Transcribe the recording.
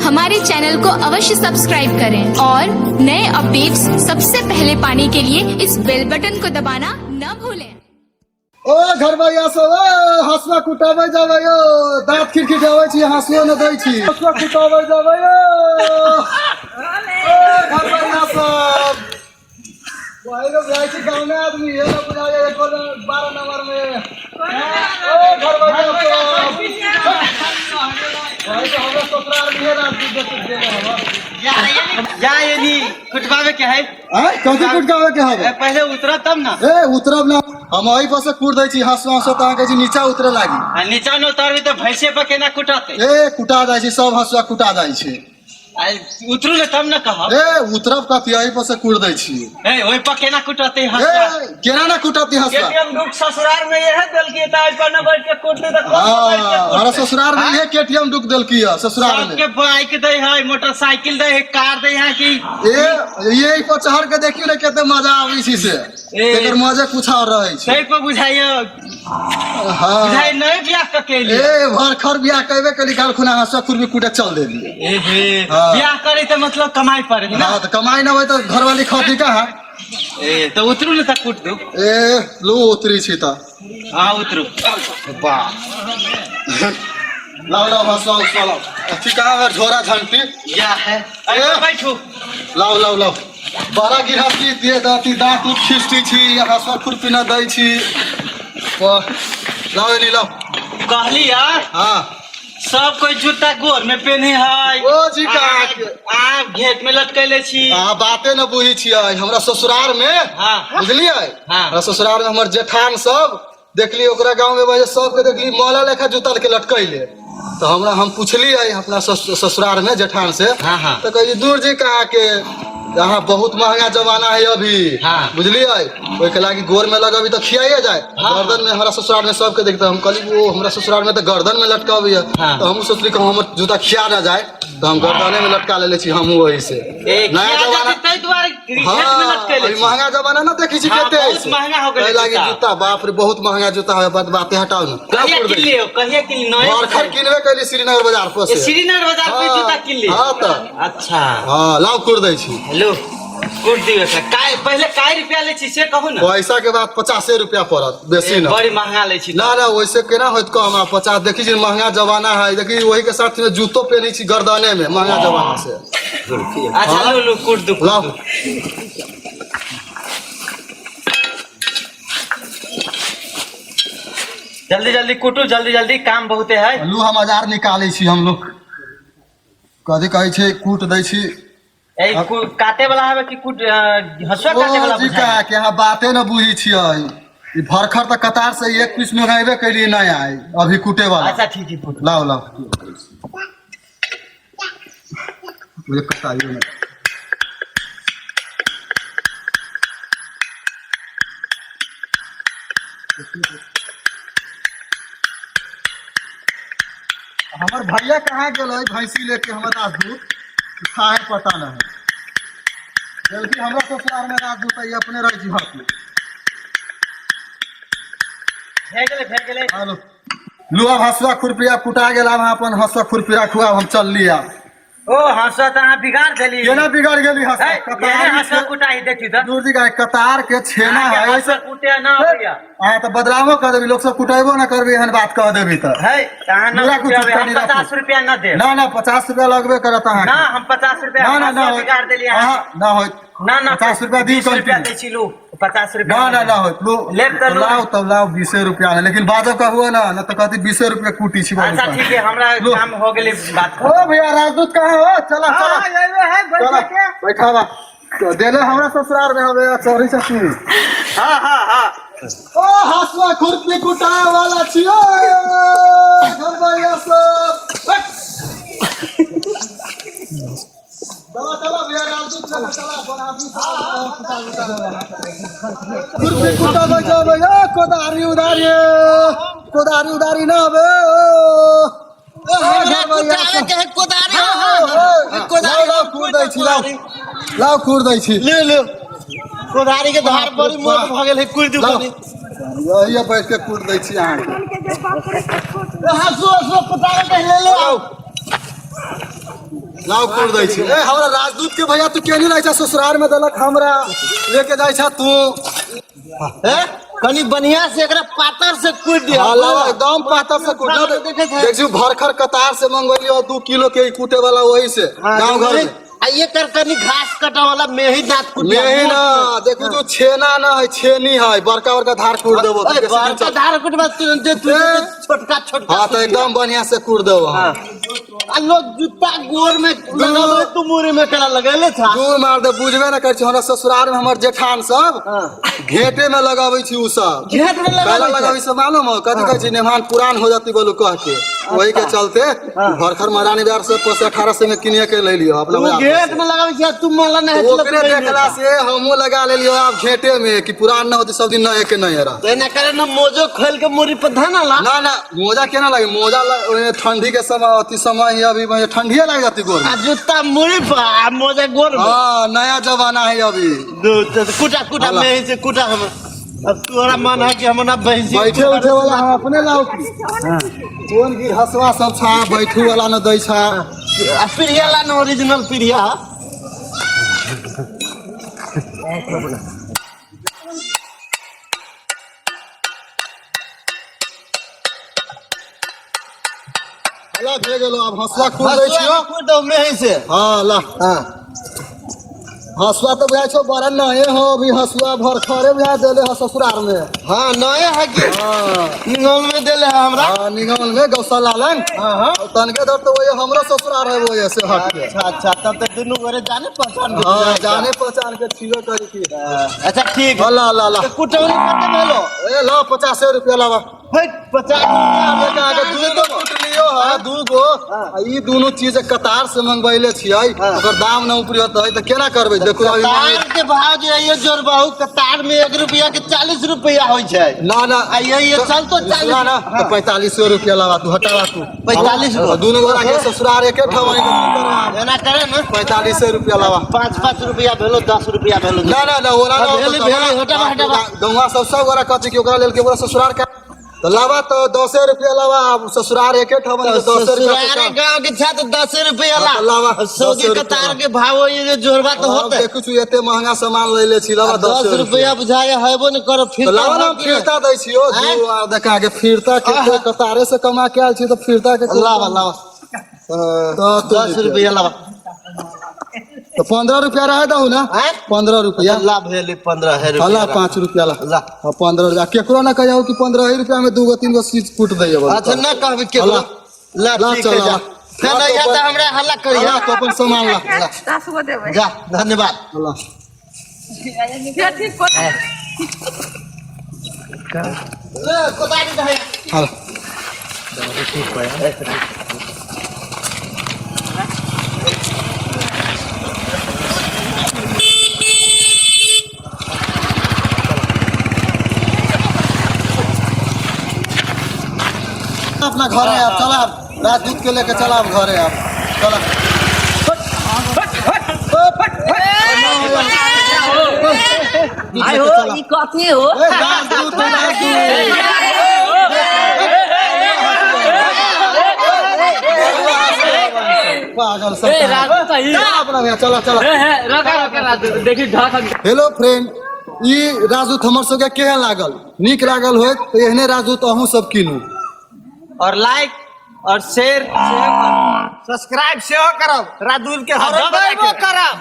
हमारे चैनल को अवश्य सब्सक्राइब करें और नए अपडेट्स सबसे पहले पाने के लिए इस बेल बटन को दबाना न भूलें। ओ घरबैया सब, ओ हँसुआ कुटाबै जाबै यौ, दाँत खिटखिटाबै छी, हँसुओ नहि दै छी। हँसुआ कुटाबै जाबै यौ, ओ घरबैया सब। वही लोग जाइ छी गाँव में आदमी ये लोग बुझा जाए 12 नंबर में। ओ घरबैया सब वही तो हमरा ससुराल में रात देले हवा। जा यदि कुटवावे के है। आय कथी कुटकावे के हवे? ए, पहले उतरब तब ना। ए उतरब ना, हम ओही पर से कूट दै छी हंसुआ हंसुआ, तऽ अहाँ कहै छी नीचा उतरे लागी। आ नीचा न उतरबी तऽ भैंसे पर केना कुटते? ए कुटा जाइ छै, सब हंसुआ कुटा जाइ छै। आ उतरू ने तब ने कहब। ए उतरब कथी, एही पर से कूट दै छी। ए ओहि पर केना कुटते ए हंसुआ? केना ना कुटती हंसुआ? केटीएम ढुक ससुराल में यह देलकी त एहि पर न बैठ के कुटली त कौन पर बैठ के हाँ हमरा कुटतै? ससुराल में इहे केटीएम डुक देलकी है ससुराल में। सबके बाइक दै है, मोटरसाइकिल दै है, कार दै है कि ए ये पर चढ़ के देखियो ने कते मजा आबै छै से। ए। एकर मजे कुछ और रहै छै। तै पर बुझाइयो। हाँ। बुझाइ नहीं बियाह क के लिए। ए भरखर बियाह कहबे कली काल खुना हंसुआ खुरपी कूटे चल देली। ए हे। हाँ। बियाह करे त मतलब कमाई पड़े ना। हाँ तो कमाई ना होय तो घरवाली खती कहाँ? ए तो उतरू ने त कूट दू। ए लू उतरी छी त। हाँ उतरू। वाह लाओ लाओ हंसुआ उसुआ लाओ। अथी कहाँ है झोरा झंटी? या है। अरे ए। बैठू। लाओ लाओ लाओ। बड़ा गिरहस्थी दे दाँती दाँत उत खींचती छी, हंसुआ खुरपी न दै छी। वाह लाओ एनी लाओ। कहली यार। हाँ। सब कोई जूता गोर में पेन्हे है। ओ जी कहाँ के? आ घेट में लटकैले छी। आ बाते न बुझी छियै, हमरा ससुराल में। हाँ। बुझलियै? हाँ। हमरा ससुराल में हमर जेठान सब देखली ओकरा गांव में वजह सबके देखली मौला लेखा जूता के लटकैले। तो हमरा हम पुछलियै अपना ससुराल में जेठान से। हाँ, हाँ। तो कहली दूर जी कहाँ के यहाँ बहुत महंगा जमाना है अभी। हाँ। बुझलियै? ओहि के लागी गोर में लगबी तो खियाइए जाए। हाँ। गर्दन में हमरा ससुराल में सबके देखते हम कहली ओ हमरा ससुराल में तो गर्दन में लटकाबी है। हाँ। तो हम सोचली कि हमर जूता खिया ना जाए तो हम गर्दने में लटका लेले छी हमहूँ वही से। ए, नया खिया जमाना जाती ताहि दुआरे घेट में हाँ, लटकैले अभी छी। महंगा जमाना ना देखी छी हाँ, कते बहुत ऐसे। महंगा हो गेलै ताहि लागी जूता। जूता बाप रे बहुत महंगा जूता है, बात बाते हटाओ ना। कहिया किन लियो? कहिया किन लियो? नए भरखर किनबे कैली श्रीनगर बाजार पर ए, से। श्रीनगर बाजार पे हाँ, जूता किन लियो? हाँ तऽ। अच्छा। हाँ लाउ कुर दै छी। हेलो कुर दियो सर। काय पहिले काय रुपया लै छी से कहू ना। पैसा के बात 50 रुपया पड़त बेसी ए, ना। बड़ी महंगा लै छी। ना ना वैसे केना होत कम, आ 50 देखी छी महंगा जमाना है, देखी वही के साथ में जूतो पहनै छी गर्दने में महंगा जमाना से। अच्छा हाँ। लो लो कुट दू, कुट लाउ। दू। जल्दी जल्दी कुटू, जल्दी जल्दी, काम बहुते है। लू हम हजार निकालै छी हम लोग। कथी कहै छै कूट दै छी। ए काटे वाला हवे कि कूट, हंसुआ काटे वाला ओ जी बुझाइ? का के अहाँ बाते न बुझै छियै। ई भरखर तऽ कतार से एक पीस मंगाबे कैलियै नया आइ अभी कूटे वाला। अच्छा ठीक है कूट। लाओ लाओ। मुझे कटाइयो नहीं। हमर भैया कहाँ गेल है भैंसी लेके हमर राजदूत कहाँ है पता नहीं। जल्दी हमरा ससुराल में राजदूत है, अपने रह जी हाथ में। भए गेलै, भए गेलै। हेलो। लू अब हंसुआ खुरपिया कुटा गेल, अब अपन हंसुआ खुरपिया खुआ हम चलली आब। ओ हंसुआ तऽ अहाँ बिगाड़ देली। केना बिगड़ गेली हंसुआ? है, कतार एहने के हंसुआ कुटाही देखी तऽ। दूर जी का कतार के छेना अहाँके है, हंसुआ ऐसे कुटे ना अबैया। अहाँ तऽ बदनामो कऽ देबी, लोक सब कुटेबो ना करबी, एहन बात कह देबी तऽ। है, तऽ अहाँ ना हमरा कुछ कुटेबै, हम कनी राखू। 50 रुपया ना देब। ना ना 50 रुपया लगबे करत अहाँके। ना, हम 50 रुपया ना, ना, ना हंसुआ होत। बिगाड़ देली अहाँ। अहाँ, ना होत। ना, ना, 50 रुपया दी 20 रुपया कंटिन्यू। दै छी लू, 50 रुपया ना, ना, ना होत। लू, लेब तऽ लू। लाउ तब लाउ 20 रुपया में, लेकिन बाजब कहबो ना, ना तऽ कहती 20 रुपया कुटी छी बाबू अच्छा साहब। ठीक है, हमरा लू। काम हो गेलै बात। ओ भैया राजदूत कहाँ हो? चला, चला। हाँ, एबे है, बैठे चला, के। बैठा बा। तो देले हमरा ससुराल में हवे चोरी से तू। हाँ, हाँ, हाँ। ओ हंसुआ खुरपी कुटाए वाला छियो घरबैया सब। चला चला भैया राजदूत चला चला अपन आदमी सब कुटा कुटा खुरपी कुटा बजा भैया कोदारी उदारी कोदारी उदारी ना बे। हमरा कुटावे के है कोदारी। कोदारी लाओ कूद दै छी, लाओ लाओ कूद दै छी। ले ले कोदारी के धार बड़ी मोट भऽ गेल है, कुड़ दू लाओ कनी। यही बैठ के कूद दै छी अहाँके। हंसुआ हंसुआ कुटावे के ले ले आओ। लाव कोड़ दै छी। ए हमरा राजदूत के भैया तू केनी रहै छ ससुराल में देलक हमरा लेके जाइ छ तू। ए कनी बढ़िया से एकरा पातर से कूट दिया। हाँ, लावा एकदम पातर से कूट देखे देख छै। छी भरखर कतार से मंगवैलियो 2 किलो के ई कूटे वाला वही से गांव घर में। आ ये कर कनी घास कटा वाला मेही दांत कूट दिया। मेही ना देखू जो छेना ना है छेनी है बड़का बड़का धार कूट देबो। ओए, बड़का धार कुटबा तुरंते तू ए। छोटका छोटका। हाँ तो एकदम बढ़िया से कूट देबो हम। आ लोग जूता गोर में लगावे तू मुरी में करा लगेले था। दूर मार दे बुझबे ना करै छी। हमरा ससुराल में हमर जेठान सब हाँ। घेटे में लगाबै छी उ सब। घेट में पहला लगावे लगाबै से मालूम हो कथी कहै छी नेमान पुरान हो जाती बोलू कह के वही के चलते भरखर महारानी बाजार से पोसे 1800 में किनिए के ले लियो अपना तू बाजार घेट से। में लगावे छी तू मला नहीं तो ओकरे देखला से हमहू लगा लेलियो आब घेटे में कि पुरान न होती सब दिन नए के नए रह। तो एना करे ना मोजो खोल के मुरी पर धाना ला। ना ना मोजा केना लागे मोजा ओने ठंडी के समय अति समय ही अभी में ठंडिये लाग जाती गोर में। आ जूता मुरी पर आ मोजा गोर में। हाँ नया जमाना है अभी। दू तो कुटा कुटा हाला। में से कुटा हम अब तोरा मन है कि हम ना भैंसी बैठे उठे वाला हम अपने लाओ की कौन की हसवा सब छा बैठू वाला न दै छा। आ पिरिया ला न ओरिजिनल पिरिया। हला भे गेलो अब हसुआ खुल दै छियो। कूट दो में से। हाँ ला हां हसुआ तो बुझाइ छौ बड़ा नए हो अभी हसुआ भरखरे बुझा देले ह ससुराल में। हां नए है कि हाँ निगम में देले है हमरा। हाँ निगमल में गौशाला लन। हां हां और तनके दर तो वही हमरो ससुराल है वही से हट के। अच्छा अच्छा तब तो दुनू गोरे जाने पहचान के। हाँ जाने पहचान के छियो करी की। अच्छा ठीक हाँ, ला ला ला तो कुटौनी कते भेलो? ए ला 50 रुपया लावा। हट 50 रुपया दू गो कुट लियो है दू गो आ ई दुनू चीज कतार से मंगवैले छियै ओकर दाम न ऊपरी होतै त केना करबै देखू अभी कतार के भाव जे है ये जोरबाहू कतार में 1 रुपया के 40 रुपया होइ छै। ना ना आ ये चल तो 40 ना ना तो 45 रुपया लावा तू हटावा तू 45 आ, दुनू गोरा के ससुराल एके ठाम है एना करे न 45 रुपया लावा। 5-5 रुपया भेलो 10 रुपया भेलो। ना ना ना ओला ना भेली, भेली, हटावा, हटावा। गौवा सब सब गोरा कहै कि ओकरा लेल के ओकरा ससुराल के तो लावा तो 10 रुपया लावा अब ससुराल एके ठाम है तो 10 रुपया ससुराल के गांव के छा तो 10 रुपया ला। हाँ, तो लावा, सौदी 10 रुपया कतार ला। के भाव होई जे जोरबा तो अब होते। देखू छु एते महंगा सामान ले ले छी लावा 10 रुपया बुझाए हेबो न करो फिर तो लावा ना फिरता दै छियो आँय? दू आ देखा के फिरता के आहा। कतारे से कमा के आयल छी तो फिरता के लावा लावा तो 10 रुपया लावा। तो 15 रुपया रहे दहु ना। आँय? 15 रुपया ला भेले 15 है ला रुपया 5 रुपया ला। ला। हाँ, 15 रुपया केकरो ना कहियो कि 15 ही रुपया में 2 गो 3 गो चीज कूट दैय बस। अच्छा ना कहबी केकरो। ला। ला ला, ठीक चल, है जा। ला। फिर ला, नहीं तो तो हमरा हल्ला करिया। ला तो अपन सामान ला। ला 10 गो देबै। जा धन्यवाद। ला। ठीक कर। ले कोदारी दे। हाँ। अपना घरे आप चला राजदूत के लेके चला घरे आप चला। आय हो ई कथी हो? ए, राजदूत राजदूत पागल सब। ए राजदूत ई चला अपना भैया चला चला। ए रका रका राजदूत देखी ढक। हेलो फ्रेंड ई राजदूत हमर सबके केहन लागल? नीक लागल होय तो एहने राजदूत अहूँ सब कीनू और लाइक और शेयर सब्सक्राइब सेहो करब राजदूत के हर दबाइबो करब।